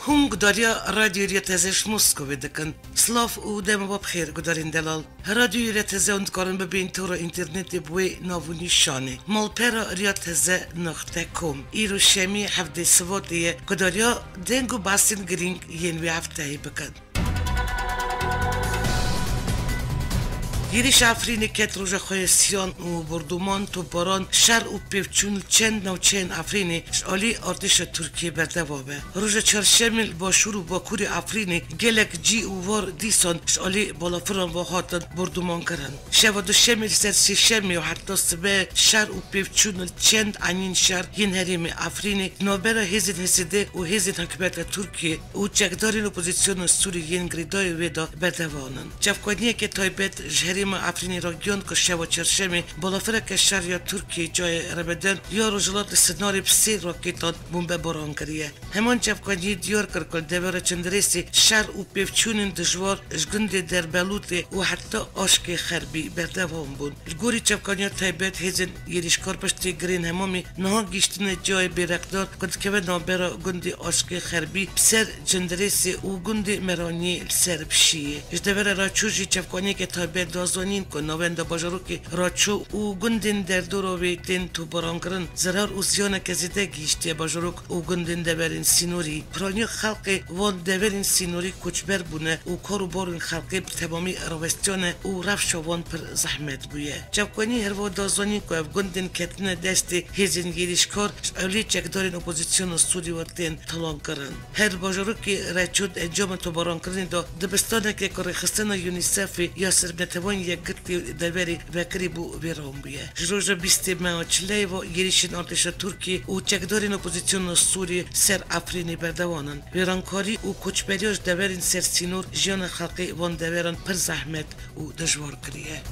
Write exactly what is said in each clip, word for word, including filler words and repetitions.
Hûn gudariya Radyo Rêya Teze ji Moskowê dikin. Silav û dema we bi xêr, gudarên delal. Radyo Rêya Teze hûn dikarin bibên tora înternetê bi wê nav û nîşanê: malpera rêya teze noqte com. Îro şemî hevdê Sivatê ye, gudariya deng û behsên girîng yên wê hefteyê bikin. Êrîşa Efrînê ket roja xwe ya siyan û borduman, topbaran, şer û pêvçûn li çend navçeyên Efrînê ji alî artêşa Tirkiyê berdewam e. Roja çarşemê li başûr û bakurê Efrînê gelek cî û war dîsan ji alî balafiran ve hatin bordumankirin. Şeva duşemê li ser sêşemê û heta sibe şer û pêvçûn li çend enîn şer yên herêmê Efrînê navbera hêzên H S D û hêzên hikûmeta Tirkiyê û çekdarên opozîsyona Sûrî yên girêdayî wê de berdewam in. Çavkaniyeke taybet ji herêma Efrînê ragihand ku şeva çarşemê balafireke şer ya Tirkiyê cayê Rebeden ya Rojhilat li Sinarê bi sê raketan bombebaran kiriye. Heman çavkaniyê diyar kir ku li devera Cindirêsê şer û pêvçûnên dijwar ji gundê Derbelûtê û heta Aşkê Xerbî berdewam bûn. Li gorî çavkaniya taybet, hêzên êrîşkar piştî girên hemamî niha gihîştine ciyayê Bêrekdar ku dikeve navbera gundê Aşkê Xerbî bi ser Cindirêsê û gundê Meraniyê li ser bi şiyê. Ji devera Raçûr jî çavkaniyeke taybet da zanîn ku navenda bajarokê Raçû û gundên derdora wê tên topbarankirin. Zerar û ziyaneke zêde gihîştiye bajarok û gundên deverên sînorî. Piraniya xelkê van deverên sînorî koçber bûne û kar û barên xelkê bi temamî rawestiyane û rewşa wan pir zehmet bûye. Çavkanî herwiha da zanîn ku ev gundên ketine destê hêzên êrîşkar ji alî çekdarên opozîsyona Sûrî ve tên talankirin. Her bajarokê Reçûr di encama topbarankirinê de dibistaneke ku rêxistina UNICEFê ya Serbinetevan Yekgirtî deverê vekirî bû vêran bûye. Ji roja bîstê meha çileyê ve êrîşên artêşa Tirkiyê û çekdarên opozîsyona Sûrî ser Efrînê berdewam in. Wêrankarî û koçberiya ji deverên ser sînor jiyana xelkê van deveran pir zehmet û dijwar kiriye.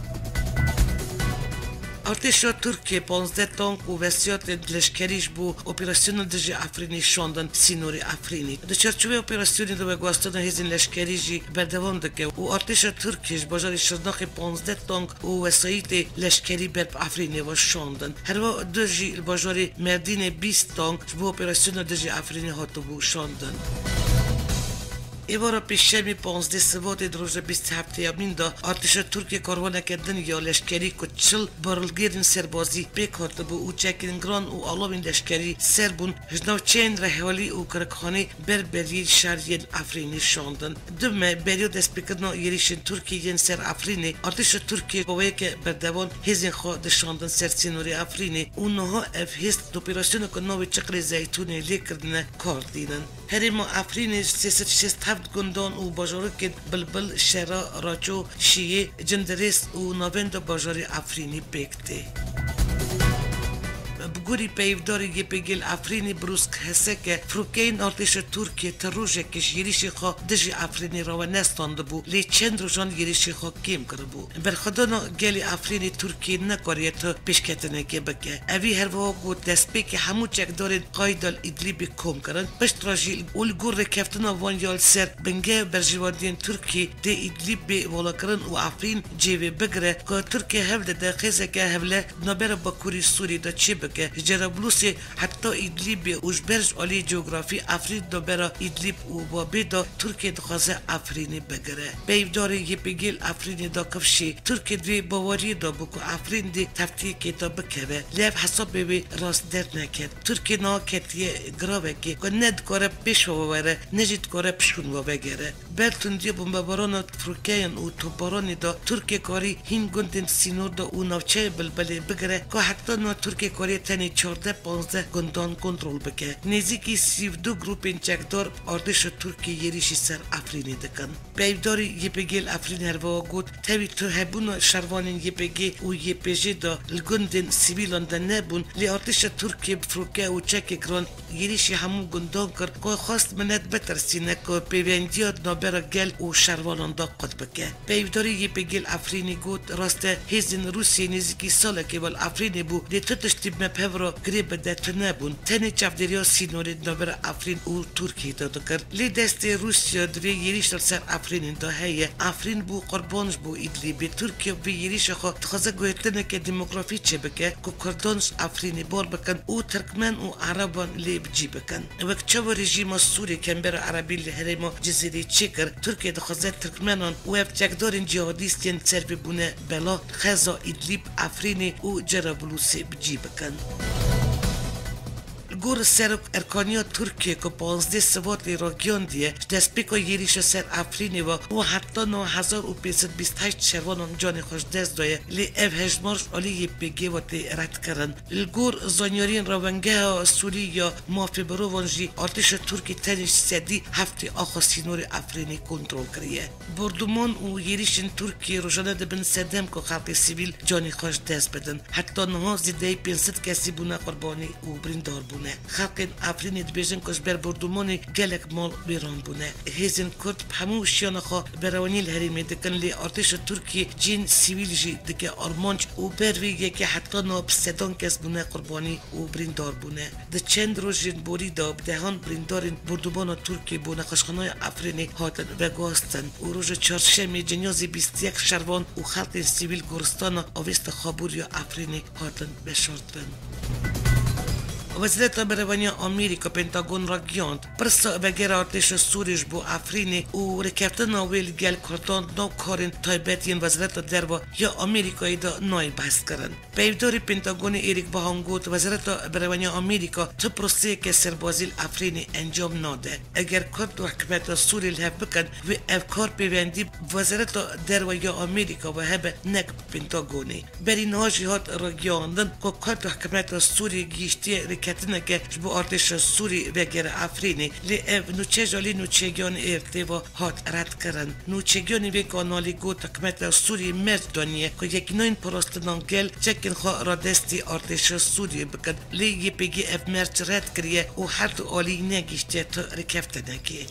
Artêşa Tirkiyê panzdeh tank û wesayîtên leşkerî ji bo operasyona dijî Efrînê şandin sînorê Efrînê. Di çarçovê operasyonê de veguhastina hêzên leşkerî jî berdewam dike û artêşa Tirkiyê ji bajarê Şirnexê panzdeh tank û wesayîtê leşkerî ber bi Efrînê ve şandin. Herwiha du jî li bajarê Merdînê bîst tank ji bo operasyona dijî Efrînê hatibû şandin. Êvara pêşemê panzdeh Sibatê di roja bîst heftêyemîn de artêşa Tirkiyê karwaneke din ya leşkerî ku çil barilgêrên serbazî pêk hatibû û çekên giran û alavên leşkerî ser bûn, ji navçeyên Rehwelî û Kirikxanê ber berî şer yên Efrînê şandin. Du me beriya destpêkirina êrîşên Tirkiyê yên ser Efrînê, artêşa Tirkiyê bi weke berdewam hêzên xwe dişandin ser sînorê Efrînê û niha ev hêz di operasyoneke navê Çiqrê Zeytûnê lê kirdine kar dînin. Herêma Efrînê ji sê sed şêst heft gundan û bajarokên Bilbil, Şera, Raço, Şiyê, Cindirês û navenda bajarê Efrînê pêk tê. Bi gorî peyvdarê Y P G li Efrînê, Brûsk Heseke, firokeyên artêşa Tirkiyê ti rojekê ji êrîşê xwe dijî Efrînê rawe nestandibû, lê çend rojan êrîşê xwe kêm kiribû. Berxwedana gelê Efrînê Tirkiyê nekariye tu pêşketinekê bike. Evî herwiha got, destpêkê hemû çekdarên qayda li Îdlîbê kom kirin, piştre jî û li gor rêkeftina van ya li ser bingeh berjewendiyên Tirkiyê dê Îdlîbê vala kirin û Efrîn cêvê bigire, ku Tirkiye hewl dide xêzeke hevle di navbera Bakurê Sûriyê de çêbike. Ji Cerablusê heta Îdlîbê û ji ber ji aliyê cografî Efrîn di navbera Îdlîb û Babê de Tirkiye dixwaze Efrînê bigire. Peyvdarê Y P G li Efrînê da kifşê. Tirkiye di vê baweriyê de bû ku Efrîn dê teftiyekê de bikeve. Lê ev hesabê wê rast derneket. Tirkiye niha ketiye giravekê ku ne dikare pêş ve were, ne jî dikare pişûn ve vegere. Ber tundiya bombebarana firokeyan û topbaranê de Tirkiye karî hîn gundên sînor de û navçeyê Bilbilê bigire ku heta niha Tirkiye kariye tenê çardeh panzdeh gundan kontrol bike. Nêzîkî sî û du grûpên çekdar artêşa Tirkiyê êrîşî ser Efrînê dikin. Peyvdarî Y P G li Efrînê herwiha got, tevî tu hebûna şervanên Y P G û Y P J de li gundên sivîlan de nebûn, lê artêşa Tirkiyê bi firoke û çekê giran êrîşî hemû gundan kir, ku xwest milet bitirsîne ku pêvendiya di navbera gel û şervanan de qut bike. Peyvdarî Y P G li Efrînê got, rast e, hêzên Rûsiyê nêzîkî salekê ve li Efrînê bû, lê tu tiştî bi me bi hev Piro girê bi de tune bûn. Tenê çavdêriya sînorê di navbera Efrîn û Tirkiyê de dikir. Lê destê Rûsya di vê êrîşa li ser Efrînê de heye. Efrîn bû qurban ji bo Îdlîbê. Tirkiye bi vê êrîşa xwe dixwaze guhertineke demografî çêbike ku Kurdan ji Efrînê bar bikin û Tirkmen û Ereban lê bi cî bikin. Wek çawa rejîma Sûrê kembera Erebî li herêma Cizîrê çêkir, Tirkiye dixwaze Tirkmenan û ev çekdarên cîhadîst yên ser vê bûne bela, xeza Îdlîb, Efrînê û Cerablusê bi cî bikin. Li gor Serok Erkaniya Tirkiyê ku panzdeh Sibatê ragihandiye, ji destpêka êrîşa ser Efrînê ve û heta niha hezar û pênc sed bîst heşt şervanan canê xwe ji dest daye, lê ev hejmar ji alî Y P G ve tê redkirin. Li gor zanyariyên Rawengeha Sûrî ya Mafê Mirovan jî artêşa Tirkî tenê sedî heftê axa sînorê Efrînê kontrol kiriye. Bordûman û êrîşên Tirkiyê rojane dibin sedem ku xelkê sivîl canê xwe ji dest bidin. Heta niha zêdeyî pênc sed kesî bûne qurbanî û birîndar bûne. Xelkên Efrînê dibêjin ku ji ber bordûmanê gelek mal wêran bûne. Hêzên Kurd bi hemû şiyana xwe berewanî li herêmê dikin, lê artêşa Tirkiyê cihên sivîl jî dike armanc û ber vê yekê heta niha bi sedan kes bûne qurbanî û birîndar bûne. Di çend rojên borî de bi dehan birîndarên bordûmana Tirkiyê bo nexweşxaneya Efrînê hatin veguhastin û roja çarşemê cenazê bîst û yek şervan û xelkên sivîl goristana avêsta xabûr ya Efrînê hatin veşartin. Wezareta Berevaniya Amerîka, Pentagon, ragihand, pirsa vegera artêşa Sûrî ji bo Efrînê û rêkeftina wê li gel Kurdan di nav karên taybet yên Wezareta Derve ya Amerîkayê de nayê behskirin. Peyvdarê Pentagonê Eric Bahan got, Wezareta Berevaniya Amerîka tu proseyeke serbazî li Efrînê encam nade. Eger Kurd û hikûmeta Sûrî li hev bikin, wê ev kar pêwendî bi Wezareta Derve ya Amerîka ve hebe, ne ku bi Pentagonê. Berî niha jî hat ragihandin ku Kurd û hikûmeta Sûrî gihîştiye rêketineke ji bo artêşa Sûrî vegere Efrînê, lê ev nûçe ji alî nûçegiyanê êrtê ve hat redkirin. Nûçegiyanê vê kanalî got, hikûmeta Sûrî merc daniye ku yekîneyên parastina gel çekên xwe radestî artêşa Sûriyê bikin, lê Y P G ev merc red kiriye û her du alî negihîştiye tu rêkeftinekê.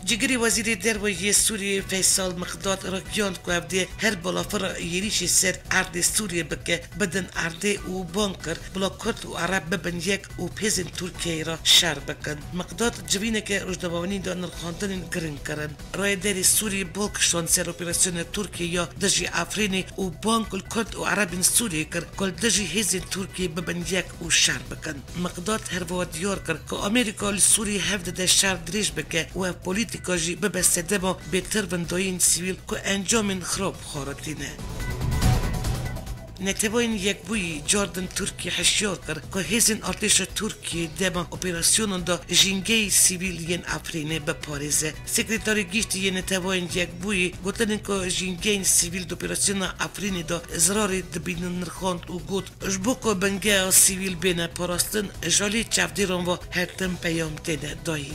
Cîgirê Wezîrê Derve yê Sûriyê Feysal Miqdad ragihand ku ev dê her balafira êrîşê ser erdê Sûriyê bike, bidin erdê û bang kir, bila Kurd û Ereb bibin yek û bi hêzên Tirkiyeyê re şer bikin. Miqdad civîneke rojnamevanî de nirxandinên giring kirin. Rayederê Sûriyê bal kişand ser operasyona Tirkiyê ya dijî Efrînê û bang li Kurd û Erebên Sûriyê kir ku li dijî hêzên Tirkiyê bibin yek û şer bikin. Miqdad her wiha diyar kir ku Amerîka li Sûriyê hev dide şer dirêj bike û ev polîtîka jî bibe sedema bêtirvindayiyên sivîl ku encamên xirab xwaritîne. Neteweyên Yekbûyî cardin Tirkiyê hişyar kir ku hêzên artêşa Tirkiyê dema operasyonan de jîngeyî sivîl yên Efrînê biparêze. Sekreterê Giştî yê Neteweyên Yekbûyî gotinên ku jîngeyên sivîl di operasyona Efrînê de zirarê dibînin nirxand û got, ji bo ku bingeha sivîl bêne parastin, ji alî çavdêran ve her tim peyam têne dayîn.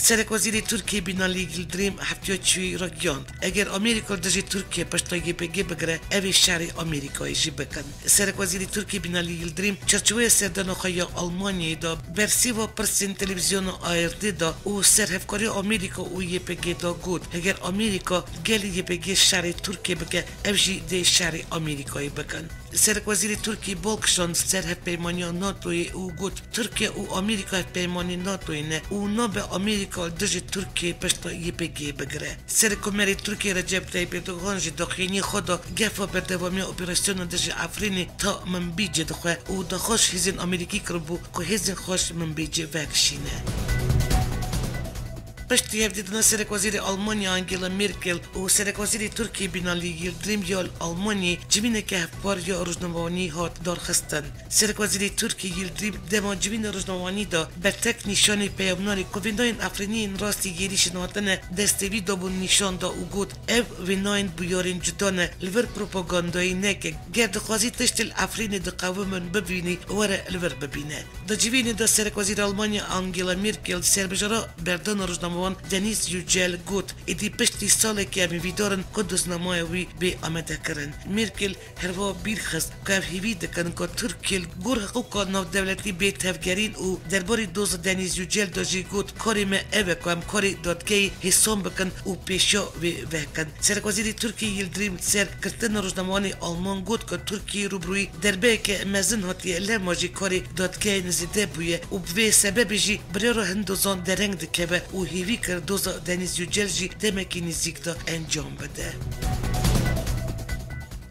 Serekwezîrê Tirkiyê Binalî Yildirim heftiya çûyî ragihand, eger Amerîka li dijî Tirkiyê pişta Y P G bigire, ev ê şerê Amerîkayê jî bikin. Serekwezîrê Tirkiyê Binalî Yildirim çarçoveya serdana xwe ya Almanyayê de bersîva pirsên televîzyona A R D de û serhevkariya Amerîka û Y P G de got, eger Amerîka gelê Y P G şerê Tirkiyê bike, ev jî dê şerê Amerîkayê bikin. Serekwezîrê Tirkiyê bal kişand ser hevpeymaniya NATOyê û got, Tirkiye û Amerîka hevpeymanê NATOyê ne û nabe Amerîka li dijî Tirkiyê pişta Y P G bigire. Serokkomarê Tirkiyê Recep Tayyip Erdogan jî daxuyaniyê xwe da gefa berdewamiya operasyona dijî Efrînê ta Minbicê dixwe û daxwaz ji hêzên Amerîkî kiribû ku hêzên xwe ji Minbicê vekişîne. Piştî hevdîtina Serekwezîrê Almanya Angela Merkel û Serekwezîrê Tirkiyê Binalî Yildirim ya li Almanyayê civîneke hevpar ya rojnamevanî hat darxistin. Serekwezîrê Tirkiyê Yildirim dema civîna rojnamevanî de bertek nîşanî peyamnarê ku vênayên Efrînî yên rastî êrîşên hatine destê wî dabûn nîşan da û got, ev vênayên bûyerên cuda ne, li vir propagandayê neke. Ger dixwazî tiştê li Efrînê diqewimin bibînî, were li vir bibîne. Di civînê de Serekwezîrê Almanya Angela Merkel serbijara berdana rojnamevanî Wan Denîz Yücel got, êdî piştî salekê em hêvîdar in ku doznamaya wî bê amadekirin. Merkel herwiha bîr xist ku ev hêvî dikin ku Tirkiye li gor hiqûqa navdewletî bê tevgerîn û derbarê doza Denîz Yücel de jî got, karê me ev e ku em karê dadgehê hêsan bikin û pêşiya wê vekin. Serekwezîrê Tirkiyê Yildirim li ser girtina rojnamevanê Alman got ku Tirkiye rûbirûyî derbeyeke mezin hatiye, lema jî karê dadgehê zêde bûye û bi vê sebebê jî biryara hin dozan dereng dikeve û hêvî kir doza Denîz Yücel jî demekî nêzîk de encam bide.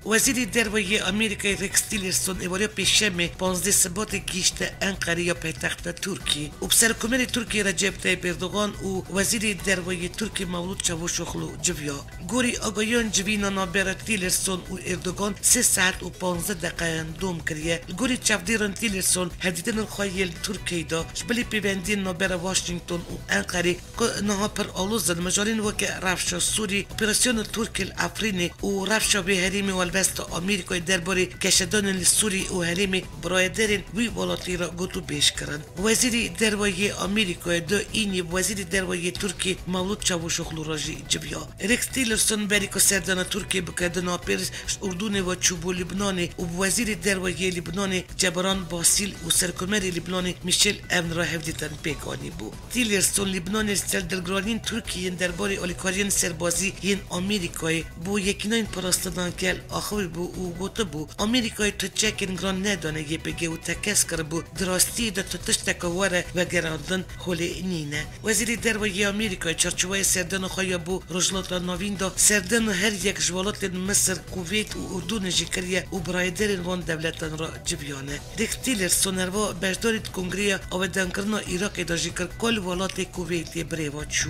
Wezîrê Derve yê Amerîkayê Rex Tillerson êvariya Pêşemê, panzdeh Sibatê, gihîşte Enqerê ya paytexta Tirkiyê û bi Serokkomarê Tirkiyê Recep Tayyip Erdogan û Wezîrê Derve yê Tirkiyê Mevlût Çavuşoglu civiya. Gorî agahiyan civîna navbera Tillerson û Erdogan sê saet û panzdeh deqeyan dom kiriye. Li gorî çavdêran Tillerson hevdîtinên xwe yên li Tirkiyeyê de ji bilî pêvendiyên navbera Washington û Enqerê ku niha pir aloz in, mijarên weke rewşa Sûrî, operasyona Tirkiyê li Efrînê û rewşa vê herêmê û helwesta Amerîkayê derbarê geşedanên li Sûrî û herêmê bi rayedarên wî welatî re gotûbêj kirin. Wezîrê Derve yê Amerîkayê du înî bi Wezîrê Derve yê Tirkiyê Mevlût Çavuşoglu re jî civiya. Rex Tillerson berî ku serdana Tirkiyê bike, di navpêr ji Urdunê ve çûbû Libnanê û bi Wezîrê Derve yê Libnanê Cebran Basîl û Serkomerê Libnanê Michel Aoun re hevdîtin pêk anîbû. Tillerson Libnanê li ser dilgiraniyên Tirkiyê yên derbarê alîkariyên serbazî yên Amerîkayê bo Yekîneyên Parastina Gel axivîbû û gotibû, Amerîkayê tu çekên giran nedane Y P G û tekez kiribû, di rastiyê de tu tişteke were vegerandin holê nîne. Wezîrê Derve yê Amerîkayê çarçoveya serdana xwe ya bo Rojhilata Navîn de serdana her yek ji welatên Misir, Kuveyt û Urdunê jî kiriye û bi rayedarên van dewletan re civiyane. Rex Tillerson herwiha beşdarî di Kongreya Awedankirina Iraqê de jî kir ku li welatê Kuveytê birêva çû.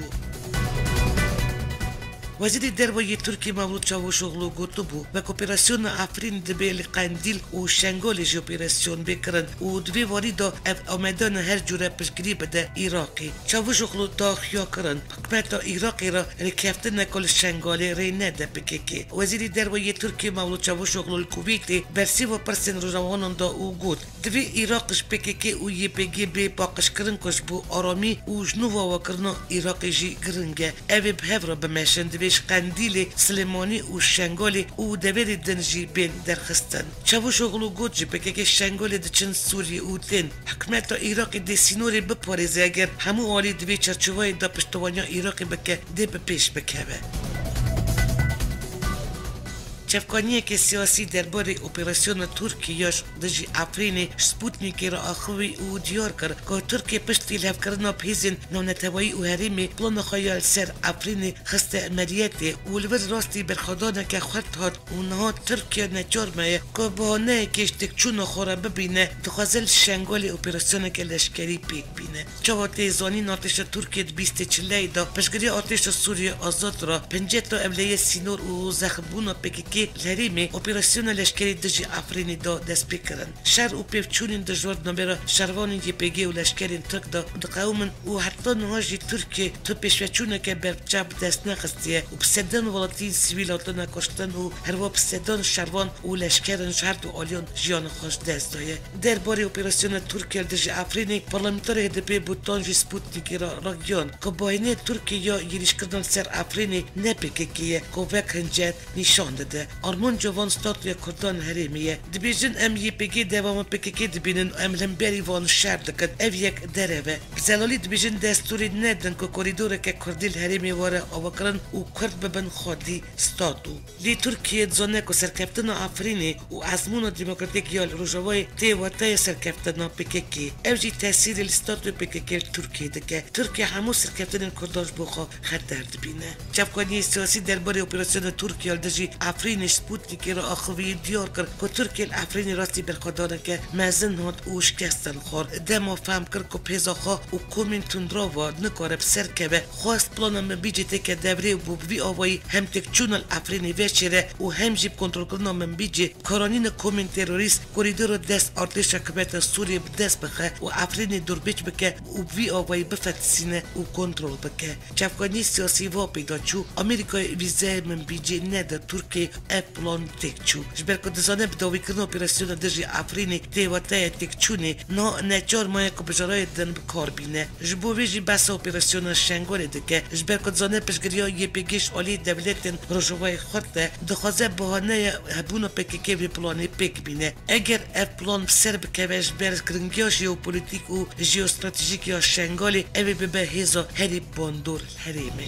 Wezîrê Derve yê Tirkiyê Mevlût Çavuşoglu gotibû, wek operasyona Efrîn dibe li Qendîl û Şengalê jî operasyon bê kirin û di vê warî de ev amadane her cûre piştgirî bide Iraqê. Çavuşoglu daxuya kirin, hikûmeta Iraqê re rêkeftineke li Şengalê rê nede P K K. Wezîrê Derve yê Tirkiyê Mevlût Çavuşoglu li Kuveytê bersiva pirsên rojnamevanan da û got, Divê Iraq ji P K K û Y P G bê paqijkirin ku ji bo aramî û ji nû avakirina Iraqê jî giring e. Ev ê bi hev re bimeşin. Divê ji Qendîlê, Silêmanî û Şengalê û deverê din jî bên derxistin. Çavuşoglu got, ji P K K Şengalê diçin Sûriyê û tên. Hikûmeta Iraqê dê sînorê biparêze, eger hemû alî di vê çarçoveyê de piştevaniya Iraqê bike, dê bi pêş bikeve. Çavkaniyeke siyasî derbarê operasyona Tirkiyê ya ji dijî Efrînê ji Sputnikê re axivî û diyar kir ku Tirkiye piştî lihevkirina bi hêzên navneteweyî û herêmê plana xwe ya li ser Efrînê xiste meriyetê û li vir rastî berxwedaneke xurt hat û niha Tirkiye neçar maye ku bahaneyekê ji têkçûna xwe re bibîne, dixwaze li Şengalê operasyoneke leşkerî pêk bîne. Çawa tê zanîn, artêşa Tirkiyê di bîstê çileyê de piştgiriya artêşa Sûriyê Azad re penceta ewleya sînor û zexmbûna P K K li herêmê operasyona leşkerî dijî Efrînê de dest pê kirin. Şer û pêvçûnên dijwar di navbera şervanên Y P G û leşkerên Tirk de diqewimin û heta niha jî Tirkiye tu pêşveçûneke berbiçav bi dest nexistiye û bi sedan welatiyên sivîl hatine kuştin û herwiha bi sedan şervan û leşkerin ji her du aliyan jiyana xwe ji dest daye. Derbarê operasyona Tirkiye li dijî Efrînê, parlamenterê H D P Botan jî Sputnikê re ragihand ku bahênê Tirkiye ya êrîşkirina li ser Efrînê ne P K K ye ku wek hincet nîşan dide. Armanca van statûya Kurdan li herêmê ye. Dibêjin, em Y P G dewama P K K dibînin û em li hemberî van şer dikin. Ev yek derev e. Bi zelalî dibêjin destûrê nedin ku korîdoreke Kurdî li herêmê were avakirin û Kurd bibin xwedî statû. Lê Tirkiye dizane ku serkeftina Efrînê û ezmûna demokratîk ya li Rojavayê tê wateyê serkeftina P K K. Ev jî tesîrê li statûyê P K K li Tirkiye dike. Tirkiye hemû serkeftinên Kurdan ji bo xwe xeter dibîne. Çavkaniyê siyasî derbarê operasyona Tirkiye li dijî Efrînê ji Sputnikê re axivî diyar kir ku Tirkiye li Efrînê rastî berxwedaneke mezin hat û şikestin xwar. Dema fehm kir ku bi hêza xwe û komên tundraw ve nikare bi ser keve, xwest plana Minbicê têke devrê û bû bi vî awayî hem têkçûna li Efrînê veşêre û hem jî bi kontrolkirina Minbicê karanîna komên terorîst korîdora dest artêşa hikûmeta Sûriyê bi dest bixe û Efrînê durbêç bike û bi vî awayî bifetisîne û kontrol bike. Çavkaniyê siyasî va pêda çû, Amerîkayê vîzeyê Minbicê nede Tirkiyê ev plan têk çû. Ji ber ku dizane bi dawîkirina operasyona dijî Efrînê tê wateya têkçûnê, niha neçar maye ku bijarayê din bi kar bîne. Ji bo vê jî behsa operasyona Şengalê dike. Ji ber ku dizane piştgiriya Y P G ji alî dewletên Rojavayê Xurt e, dixwaze bahaneya hebûna P K K vê planê pêk bîne. Eger ev plan bi ser bikeve, ji ber giringiya jeopolîtîk û jeostratejîk ya Şengalê, ev ê bibe hêza herî bandor li herêmê.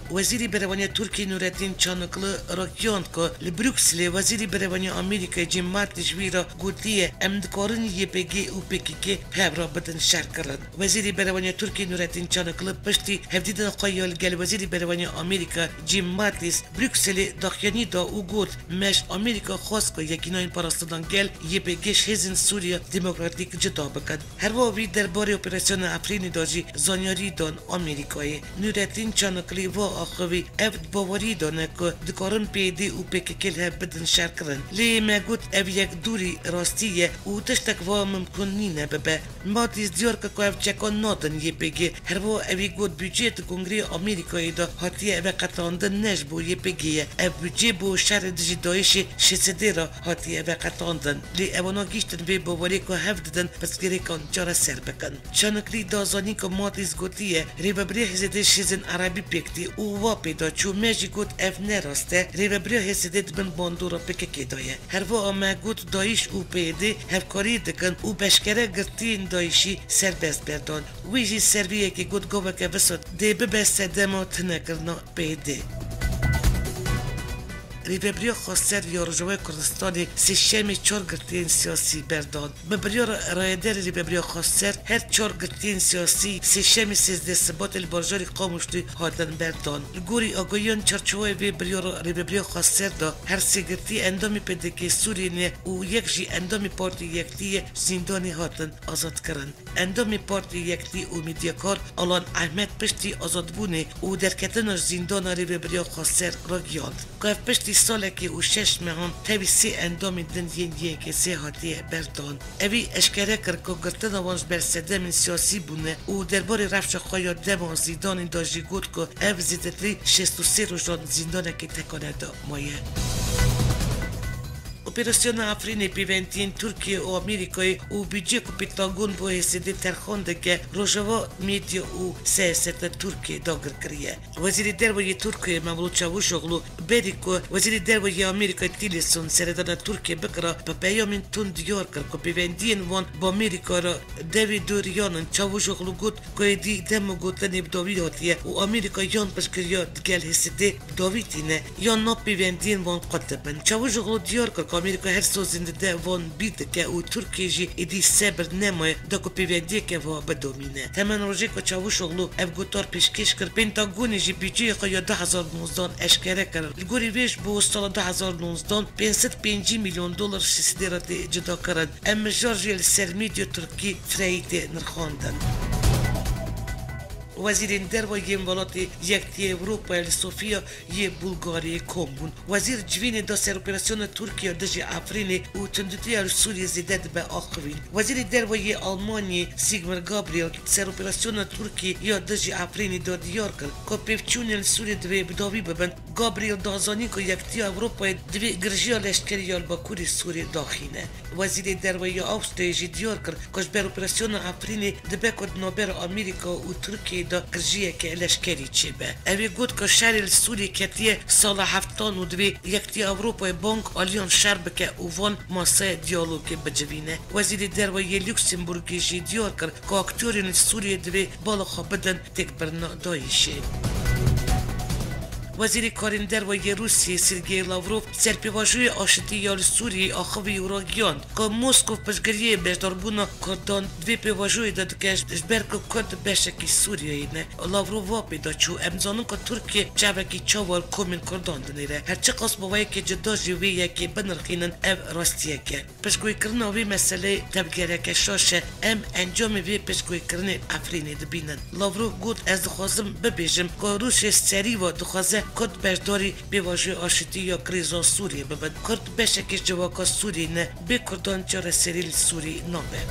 Wezîrî Berevaniya Tirkiyê Nurettin Çanıklı ragihand ku li Brukselê Wezîrî Berevaniya Amerîkayê Jim Mattis ji wî re gotiye, em dikarin Y P G û P K K hev re bidin şerkirin. Wezîrî Berevaniya Tirkiyê Nurettin Çanıklı piştî hevdîtina xwe ya li gel Wezîrî Berevaniya Amerîka Jim Mattis Brukselê daxuyanî da û got, me ji Amerîka xwest ku Yekînayên Parastina Gel Y P G ji Hêzên Sûriya Demokratîk cuda bikin. Herwiha wî derbarê operasyona Efrînê de jî zanyarî dan Amerîkayê. Nurettin Çanıklı va axivî, ev di bawerî de ne ku dikarin P Y D û P K K li hev bidin şerkirin. Lê me got, ev yek dûrî rastî ye û tiştek wa mimkun nîne bibe. Mattis diyar kir ku ev çekan nadin Y P G. Herwiha ewî got, budceyê di Kongreyê Amerîkayê de hatiye veqetandin ne ji bo Y P G ye. Ev budcê bo şerê dijî DAIŞê şêsedê re hatiye veqetandin. Lê ewana gihîştin vê bawerê ku hev didin pirsgirêkan çareser bikin. Çanıklı da zanîn ku Mattis gotiye, rêvebirê Hêzê ji Hêzên Erebî pêk tê û wa pê de çû. Me jî got, ev ne rast e. Rêvebirê Hêzê di bin bandora P K K de ye. Herwiha me got, DAIŞ û P Y D hevkarî dikin û bi eşkere girtiyên DAIŞî serbest berdan. Wî jî ser vê yekê got, gaveke visa dê bibe sedema tunekirina P Y D. Rêvebiriya Xweser ya Rojavayê Kurdistanê Sêşemê çar girtiyên siyasî berdan. Bi biryara rayedarê Rêvebiriya Xweser, her çar girtiyên siyasî Sêşemê sêzdeh Sibatê li bajarê Qamişlû hatin berdan. Li gorî agahiyan, çarçovayê vê biryara Rêvebiriya Xweser de her sê girtî endamê P D K Sûriyê ne û yek jî endamê Partî Yektî ye, ji zîndanê hatin azadkirin. Endamê Partî Yektî û medyakar Alan Ehmed piştî azadbûnê û derketina ji zîndana Rêvebiriya Xweser ragihand ku ev piştî salekê û şeş mehan tevî sê endamên din yên Y K S'ê hatiye berdan. Ewî eşkere kir ku girtina wan ji ber sedemên siyasî bûne û derbarê rewşa xwe ya dema zîndanê de jî got ku ev zêdetirî şêst û sê rojan zîndanekê tekane de maye. Operasyona Efrînê pêvendiyên Tirkiye û Amerîkayê û budcê ku Pentagon bo Hêzê dê terxan dike, Rojava, Medya û Siyaseta Tirkiye dagir kiriye. Wezîrê Derve yê Tirkiye Mevlût Çavuşoglu berî ku Wezîrê Derve yê Amerîkayê Tillerson seredana Tirkiye bikira, bi peyamên tund diyar kir ku pêvendiyên wan bi Amerîka re devê doriyan in. Çavuşoglu got, ku êdî dema gotinê bi dawî hatiye û Amerîka yan piştgiriya digel Hêzê dê bi dawî tîne, yan na pêvendiyên wan qut dibin. Çavuşoglu diyar kir ku Amerîka her sozên dide wan bîr dike û Tirkiye jî êdî sebir nemaye da ku pêvendiyeke wiha bidomîne. Temen rojê ku Çavuşoglu ev gotar pêşkêş kir, Pentagonê jî budceyê xwe ya du hezar nozdan eşkere kir. Li gorî vê ji bo sala du hezar nozdan pênc sed pêncî milyon dolar ji Hêzê dê re tê cudakirin. Ev mijar jî li ser medya tirkî firehî tê nirxandin. Wezîrên Derve yên Welatê Yekitî Ewropayê li Sofya yê Bulgariyê kom bûn. Wezîr civînê da ser operasyona Tirkiye dijî Efrînê û tundîtiya li Sûriyê zêde dibe axivîn. Wezîrê Derve yê Almanyê Sigmar Gabriel ser operasyona Tirkiye ya dijî Efrînê da diyar kir ku pêvçûnên li Sûriyê divê bi dawî bibin. Gabriel da zanîn ku Yekitiya Ewropayê divê girjiya leşkerî ya li Bakurê Sûriyê daxîne. Wezîrê Derve ya Awstriyayê jî diyar kir ku ji ber operasyona Efrînê dibe ku di navbera Amerîka û Tirkiyeyê de girjiyeke leşkerî çêbe. Ew ê got ku şerê li Sûriyê ketiye sala heftan û divê Yekitiya Ewropayê bang aliyan şer bike û van masaya diyalogê bicivîne. Wezîrê Derve yê Luksemburgê jî diyar kir ku aktorên li Sûriyê divê bala xwe bidin têkbirina DAIŞ'ê. Wezîrê Karên Derve yê Rûsiyê Sergey Lavrov ser pêvajoyê aşitî ya li Sûriyeyê axivî û ragihand ku Moskow piştgiriyê beşdarbûna Kurdan di vê pêvajoyê de dike, ji ber ku Kurd beşekî Sûriyeyê ne. Lavrov va pê de çû, em dizanin ku Tirkiye çavekî çawa li komên Kurdan dinêre. Her çiqas bi wayekê cuda jî vê yekê binirxînin, ev rastiyek e. Piştguyîkirina vê meseleyê tevgereke şaş e. Em encamê vê piştguyîkirinê Efrînê dibînin. Lavrov got, ez dixwazim bibêjim ku Rûsya serî ve dixwaze Kurd beşdarî pêvajoyê aşitî ya krîza Sûriyê bibin. Kurd beşekî ji civaka Sûriyê ne, bê Kurdan çareserî li Sûriyê nabe.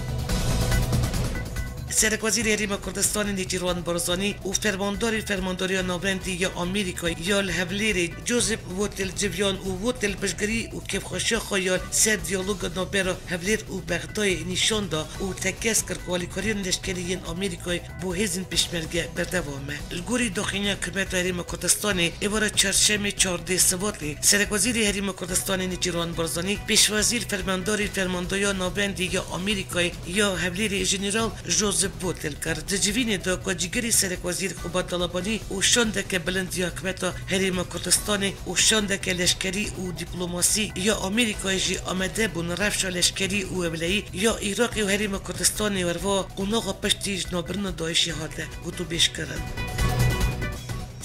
Serekwezîrê Herêma Kurdistanê Nêçîrvan Barzanî û fermandarê Fermandariya Navendî ya Amerîkayê ya li Hevlêrê Joseph Votel civiyan û Votel piştgirî û kêfxweşiya xwe ya li ser diyaloga navbera Hevlêr û Bexdayê nîşan da û tekez kir ku alîkariyên leşkerî yên Amerîkayê bo hêzên pêşmerge berdewam e. Li gorî daxuyaniya Hikûmeta Herêma Kurdistanê, êvara çarşemê çardeh Sibatê, Serekwezîrê Herêma Kurdistanê Nêçîrvan Barzanî pêşwazî li fermandarê Fermandariya Navendî ya Amerîkayê ya Hevlêrê Jeneral Joseph Votel kir. Di civînê de ku cîgirê Serekwezîr Xubat Talabanî û şandeke bilind ya Hikûmeta Herêma Kurdistanê û şandeke leşkerî û dîplomasî ya Amerîkayê jî amade bûn rewşa leşkerî û ewleyî ya Iraqê û Herêma Kurdistanê werva qonaxa piştî ji navbirina DAIŞê hate gotûbêjkirin.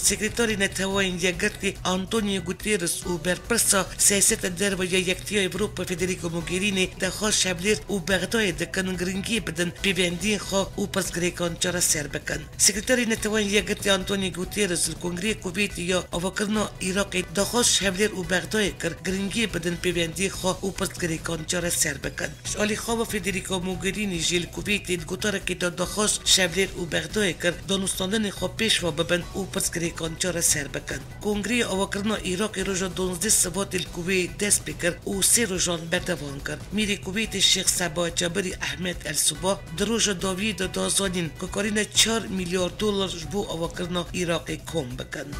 Sekreterê Neteweyên Yekgirtî Antonio Guterres û berpirsa siyaseta derve ya Yekîtiya Ewropa Federico Mogherini daxwaz ji Hevlêr û Bexdayê dikin giringî bidin pêvendiyên xwe û pirsgirêkan çareser bikin. Sekreterê Neteweyên Yekgirtî Antonio Guterres li Kongreyê Kuveytê ya avakirina Iraqê daxwaz ji Hevlêr û Bexdayê kir giringî bidin pêvendiyên xwe û pirsgirêkan çareser bikin. Ji alî xwe ve Federica Mogherini jî li Kuveytê di gotarekê de daxwaz ji Hevlêr û Bexdayê kir, danûstandinên xwe pêş ve bibin û pirsgirêkan çareser bikin. Kongreyê Avakirina Iraqê roja duwazdeh Sibatê li Kuveytê dest pê kir û sê rojan berdewam kir. Mîrê Kuveytê Şêx Seba Cabirî Ehmed El Suba di roja dawiyê de da zanîn ku karîne çar milyar dolar ji bo avakirina Iraqê kom bikin.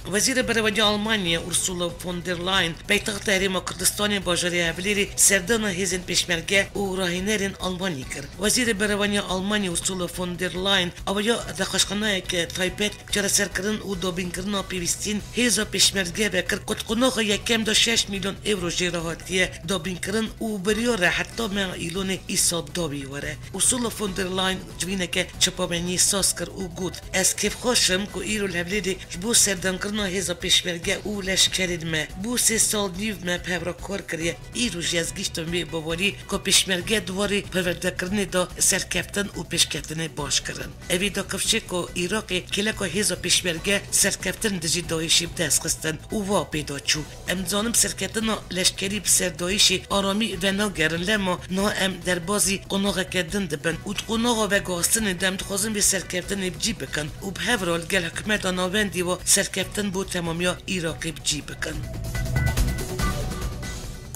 Wezîrê Berevaniya Almanyayê Ursula von der Leyen paytexta Herêma Kurdistanê bajarê Hevlêrê serdana hêzên pêşmerge û rahênerên Almanî kir. Wezîrê Berevaniya Almanyayê Ursula von der Leyen awaya nexweşxaneyeke taybet çareserkirin û dabînkirina pêwîstiyên hêza pêşmerge vekir ku di qonaxa yekem de şeş milyon ewro jê re hatiye dabînkirin û biryar e heta meha Îlonê îsal dawî were. Ursula von der Leyen civîneke çapemeniyê saz kir û got, Ez kêfxweş im ku îro li Hevlêrê ji bo serdankirina hêza pêşmerge û leşkerên me bû sê sal nîv me bi hev re kar kiriye. Îro jî ez gihîştim vê bawerî ku pêşmerge di warê perwerdekirinê de serkeftin û pêşketinê baş kirin. Evî da kifşê ku Iraqê kêleka hêza pêşmerge serkeftin dijî DAIŞê bi dest xistin û wa pê de çû. Em dizanin bi serkeftina leşkerî bi ser DAIŞê aramî venagerin, lema niha em derbazî qonaxeke din dibin û di qonaxa veguhastinê de em dixwazin vê serkeftinê bi cî bikin û bi hev re li gel hikûmeta navendî ve serkeftin bo temamiya Iraqê bi cî bikin.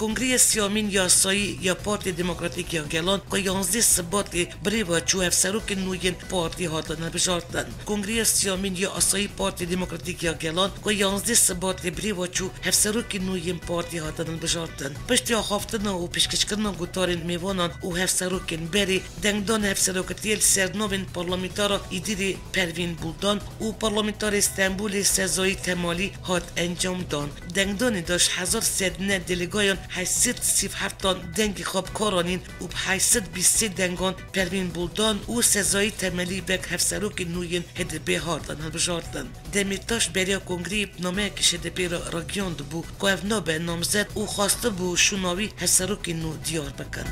Kongreya siyamîn ya Asayî ya Partiya Demokratîk ya Gelan ku yanzdeh Sibatê bi rê ve çû, hevserokên nû yên partî hatin hilbijartin. Kongreya siyamîn ya Asayî Partiya Demokratîk ya Gelan ku yanzdeh Sibatê bi rê ve çû, hevserokên nû yên partî hatin hilbijartin. Piştî axaftina û pêşkêşkirina gotarên mêvanan û hevserokên berê, dengdana hevserokatiyê li ser navên parlamentara Îdîrê Pervîn Buldan û parlamentarê Stenbolê Sezayî Temalî hat encamdan. Dengdanê de ji hezar sed neh delegayan heşt sed sî û heftan dengê xwe bi kar anîn û bi heşt sed bîst sê dengan Pervîn Buldan û Sezayî Temelî wek hevserokên nû yên H D P hatin hilbijartin. Demîrtaş beriya kongreyê bi nameyekî ji H D P re ragihiyandibû ku ev nabe namzet û xwestibû şûna wî hevserokên nû diyar bikin.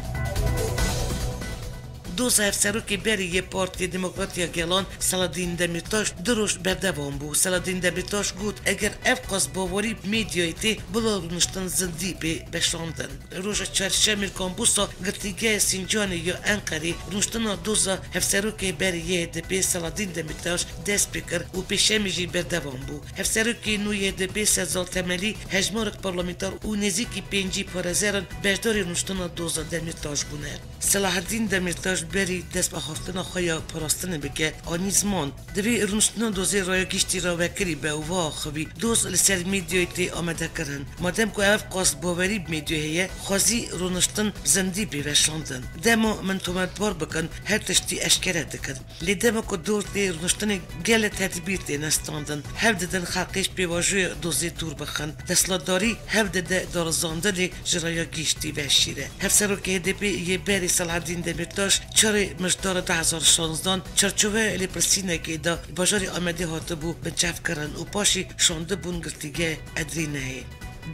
Doza hevserokê berî yê Partiya Demokratîk ya Gelan Selahaddîn Demîrtaş du roj berdewam bû. Selahaddîn Demîrtaş got, eger ev qas bawerî bi medyayê tê, bila rûniştin zindî bê veşandin. Roja çarşemê li kampusa Girtîgeha Sincanê ya Enqerê rûniştina doza hevserokê berî yê H D P Selahaddîn Demîrtaş dest pê kir û pêşemê jî berdewam bû. Hevserokê nû yê H D P Sezal Temelî, hejmarek parlamenter û nêzîkî pêncî parêzeran beşdarî rûniştina doza Demîrtaş bûne. Selahaddîn Demîrtaş berî dest bi axaftina xwe ya parastinê bike, anî ziman, divê rûniştina dozê raya giştî re vekirî be û veaxivî, doz li ser medyayê tê amadekirin. Madem ku ev qas bawerî bi medyayê heye, xwezî rûniştin bi zindî bê veşandin. Dema min tometbar bikin, her tiştî eşkere dikin. Lê dema ku dor tê rûniştinê, gelek tedbîr têne standin. Hewl didin xelkê ji pêvajoya dozê dûr bixin. Desthilatdarî hewl dide darizandinê ji raya giştî veşîre. Hevserokê H D P yê berê Selahaddîn Demîrtaş çarê Mijdarê du hezar şanzdan çarçoveya lêpirsînekê de bajarê Amedê hatibû binçavkirin û paşî şandibûn Girtîgeha Edrîneyê.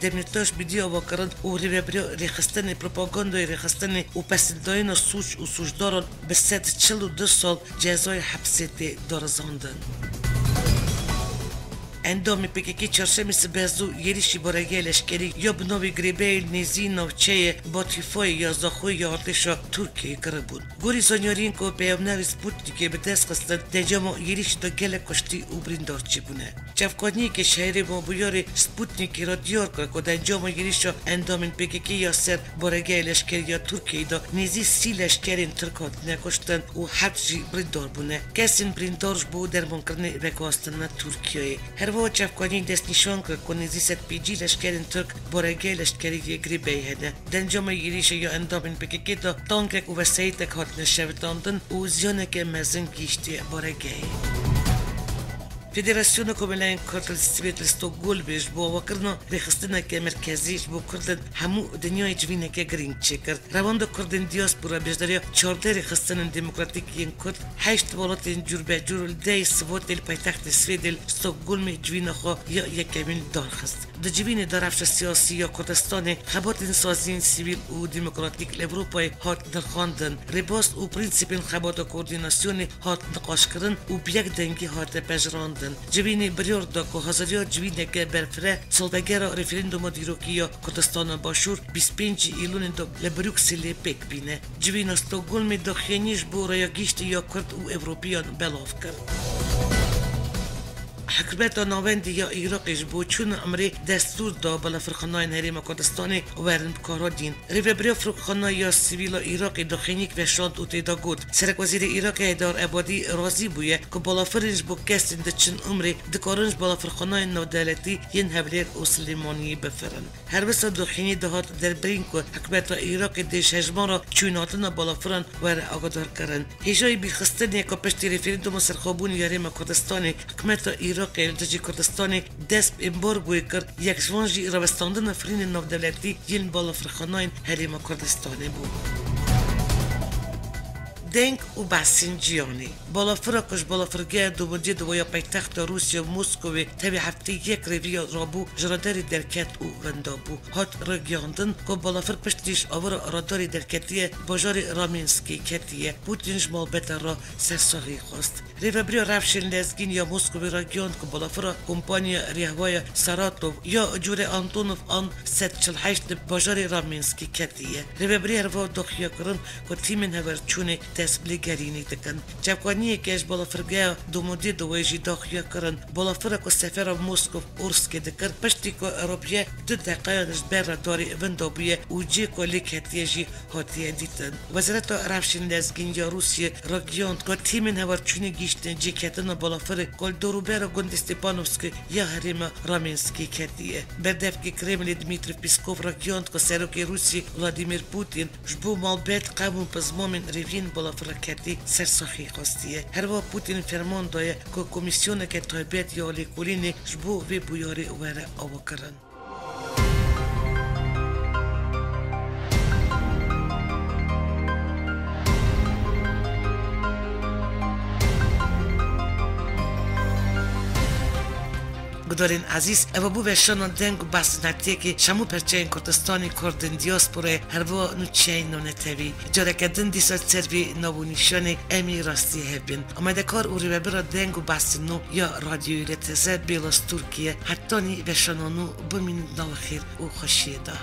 Demîrtaş bi dî avakirin û rêveberiya rêxistinê, propagandayê rêxistinê û pesîldayîna sûc û sûcdaran bi sed çil û du sal cezayê hepsê tê darizandin. Endamên P K K çarşemê sibe zû êrîşî baregehê leşkerî ya bi navê Girêbeyê li nêzî navçeyê Batîfoyê ya Zaxoyê ya artêşa Tirkiyeyê kiribûn. Gorî zanyariyên ku peyamnerê Sputnikê bi dest xistin, di encama êrîşê de gelek kuştî û birîndar çêbûne. Çavkaniyeke şerê mabûyerê Sputnikê re diyar kir ku di encama êrîşa endamên P K K ya ser baregehê leşkerî ya Tirkiyeyê de nêzî sî leşkerên Tirk hatine kuştin û heft jî birîndar bûne. Kesên birîndar ji bo dermankirinê veguhastine Tirkiyeyê. Herwiha çavkaniyê destnîşan kir ku nêzî sed pêncî leşkerên Tirk baregehê leşkerî yê Girêbeyê hene. Di encama êrîşê ya endamên P K K de tankek û wesayîtek hatine şewitandin û ziyaneke mezin gihîştiye baregehê. Federasyona Komeleyên Kurd li Swêd li Stockholmê ji bo avakirina rêxistineke merkezî ji bo Kurd li hemû dinyayê civîneke girîng çêkir. Rewanda Kurdên diaspora beşdariya çardeh rêxistinên demokratîk yên Kurd heşt welatên cûrbecûr li dehê Sibatê li paytextê Swêdê li Stockholmê civîna xwe ya yekemîn darxist. Di civînê de rewşa siyasî ya Kurdistanê, xebatên saziyên sivîl û demokratîk li Ewropayê hat nirxandin. Rêbaz û prensîpên xebata koordînasyonê hat niqaşkirin û bi yek dengî hate pejirandin. Civînê biryar da ku haziriya civîneke berfireh salvegera referanduma dîrokî ya Kurdistana Başûr bîst pêncî Îlûnê de li Brukselê pêk bîne. Civîna Stockholmê daxuyaniyê ji bo raya gihîştê ya Kurd û Ewropiyan belav kir. Hikûmeta navendî ya Iraqê ji bo çûna emrê destûr da balafirxanayên Herêma Kurdistanê werin bikaradîn. Rêveberiya Firokxana ya Sivîl a Iraqê daxuyaniyek veşand û tê de got, Serekwezîrê Iraqê Heydar Ebadî razî bûye ku balafirên ji bo kesên diçin umrê dikarin ji balafirxanayên navdewletî yên Hewlêr û Silêmaniyê bifirin. Her wisa daxuyaniyê dihat derbirîn ku hikûmeta Iraqê dê ji hejmara çûnhatina balafiran were agadarkirin. Hêjayî bîrxistinê ye ku piştî referanduma serxwebûnê ya Herêma Kurdistanê, hikûmeta Iraqê li dijî Kurdistanê dest bi embargoyê kir, yek ji wan jî rawestandina firînên navdewletî yên balafirxanayên Herêma Kurdistanê bû. Deng û behsên cîhanê. Balafira ku ji balafirgeha Domodêdovo ya paytexta Rûsya Moskowê tevî heftê yek rêviya rabû ji radarê derket û winda bû. Hat ragihandin ku balafir piştî ji avira radarê derketiye bajarê Ramenskê ketiye. Putin ji malbata re sersaxî xwest. Rêveberiya Rewşên Lezgîn ya Moskowê ragihand ku balafira kompanya rêhwaya Saratov ya cûrê Antonov an sed çil heşt li bajarê Ramenskê ketiye. Rêvebirî herwiha daxuya kirin ku tîmên hevalçûnê dest bi lêgerînê dikin. Çavkaniyeke ji balafirgeha Domodêdovê jî daxuya kirin, balafira ku sefera Moskov Orskê dikir, piştî ku ropiye du deqeyan ji ber radarê winda bûye û cihê ku lê ketiye jî hatiye dîtin. Wezareta Rewşên Lezgîn ya Rûsiyê ragihand ku tîmên hevalçûnê gihîştine cihketina balafirê ku li dorûbera gundê Stepanovskê ya herêma Ramenskê ketiye. Berdevkê Kremlê Dmitry Peskov ragihand ku Serokê Rûsiyê Vladimir Putin ji bo malbet, qewm û pizmamên rêviyên balafira ketî sersaxî xwestiye. Herwiha Putin ferman daye ku komîsyoneke taybet ya lêkolînê ji bo vê bûyerê were avakirin. Gudarên ezîz, eva bû veşana deng û behsnetiyekê ji hemû perçeyên Kurdistanê, Kurdên diasporayê, herwiha nûçeyên navnetewî. Careke din dîsa ser vê nav û nîşanê em ê rastî hev bên. Amadekar û rêvebira deng û behsên nû ya Radyoyê L T Z Bêlas Tirkiye. Hetanî veşana nû bimînin di nava xêr û xweşiyê de.